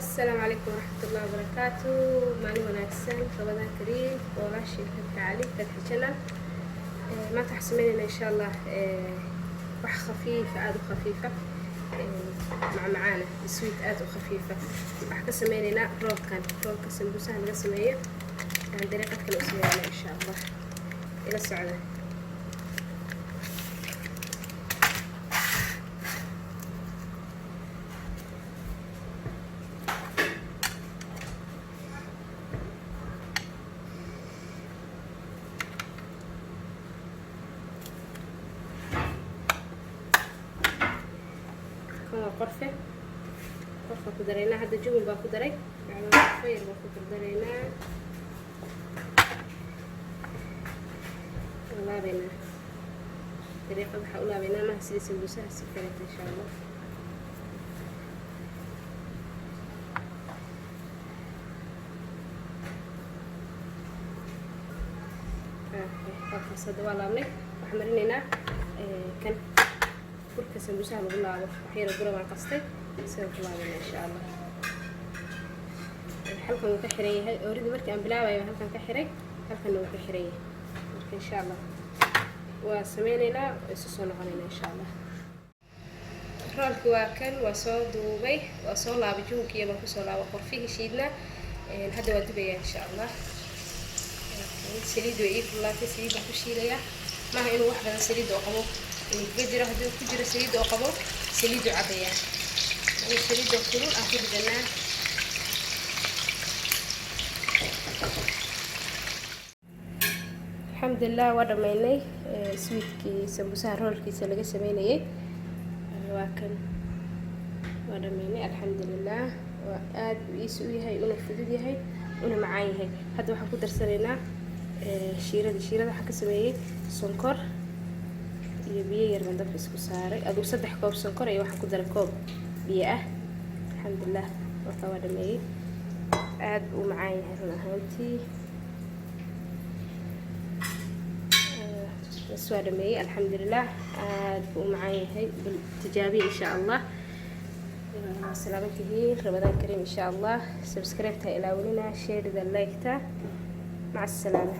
Asalaamu calaykum waraxmatullahi wabarakaatu. Maalin wanaagsan, Ramadaan kariim. Walaashii Fatxi Cali, Fatxi Channel. Maanta waxaan sameynaynaa, insha Allah, wax khafiifa, aada u khafiifa, macmacaana, sweet aada u khafiifa. Waxaan ka sameynaynaa roolkan, roolka sambuusaha laga sameeyo aan dariiqad kale u sameynayna, insha Allah. Ila socda. Kan waa qorfe, qorfa ku daraynaa. Hadda jubun baa ku daray, bacdan qorfe yar baa ku dardaraynaa. Waa laabaynaa. Dariiqad waxaa u laabaynaa maha sida sambuusaha, si kaleeta, insha Allah. Waa kaas, hadda waa laabnay. Waxaan marinaynaa kan burka sambuusaha lagu laabo. Wax yaro bura baan qastay, isaga ku laabayna, insha Allah. Halkan wuu ka xiran yahay ooridii. Markii aan bilaabayo halkan ka xiray, halkanna wuu ka xiran yahay. Marka, insha Allah, waa sameyneynaa, isu soo noqonaynaa, insha Allah. Roolki waa kan, waa soo duubay, waa soo laabay. Juunkiiya baan kusoo laabay, qorfihii shiidnaa. Hadda waa dubayaa, insha Allah. Saliid way ii kululaatay, saliid baan ku shiilayaa. Maaha inuu wax badan saliid oo qabo inuu kaga jiro. Haddii ku jiro saliid oo qabo, saliidu cabayaa. Inuu saliid oo kulul aan ku ridanaa. Alxamdulilah, waa dhameynay sweetkii sambuusaha roolkiisa laga sameynayay. Waa kan, waa dhameynay, alxamdulilah. Waa aad buu iisi u yahay, una fudud yahay, una macaan yahay. Hadda waxaan ku darsanaynaa shiirada. Shiirada waxaan ka sameeyey sonkor iyo biyo yar baan dabka isku saaray. Aduu 3 koob sonkor iyo waxaan ku daray koob biyo ah. Alxamdulilah, warka waa dhameeyey. Aad buu u macaan yahay run ahaantii. Bas, waa dhameeyey, alxamdulilah. Aad buu u macaan yahay, bal tijaabiya, insha Allah. Salaamantihiin, Ramadaan kariim, insha Allah. Subscribe-ta ilaawinina, share-da, like-ta. Maca asalaama.